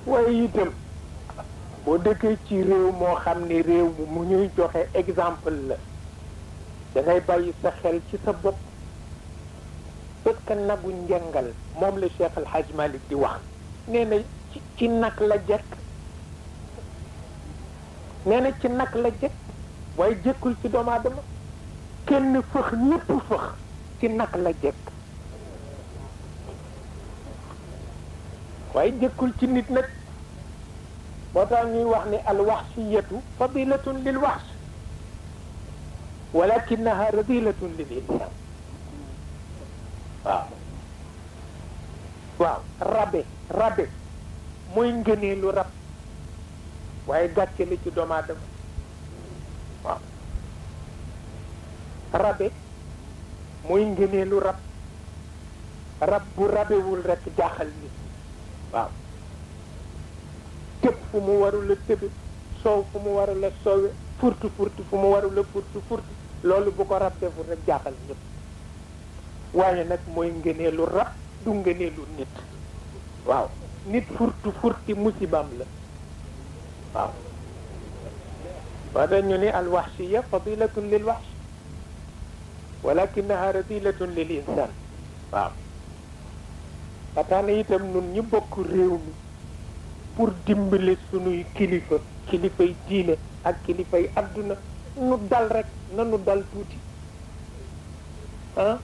waaye itam boo dëkkee ci réew moo xam ni réew mu ñuy joxe exemple la da ngay bàyyi sa xel ci sa bopp parce que nagu njëngal moom la Cheikh El Hadj Malick di wax nee na ci nag la jekk nee na ci nag la jekk waaye jëkkul ci doomu aadama kenn fëx ñépp fëx ci nag la jekk waaye jëkkul ci nit nag moo tax ñuy wax ni alwaxsiyatu fadilatun lil waxs walakinaha radilatun lil insan waaw waaw rabe mooy ngëneelu rab waaye gàcce la ci doomu aadama waaw rabe mooy ngëneelu rab bu rabewul rek jaaxal nit waaw tëb fu mu warul a tëbe soow fu mu warul a soowe furtu fu mu warul a furtu loolu bu ko rab deful rek jaaxal ñëpp waaye nag mooy ngëneelu rab du ngëneelu nit waaw nit furti musibam la waaw wada ñu ni alwaxsiya fadilatun lil waxs walakinaha radilatun lil insan waaw waxtaana itam nun ñu bokk réew mi pour dimbale sunuy kilifay diine ak kilifay adduna nu dal rek nanu dal tuuti ah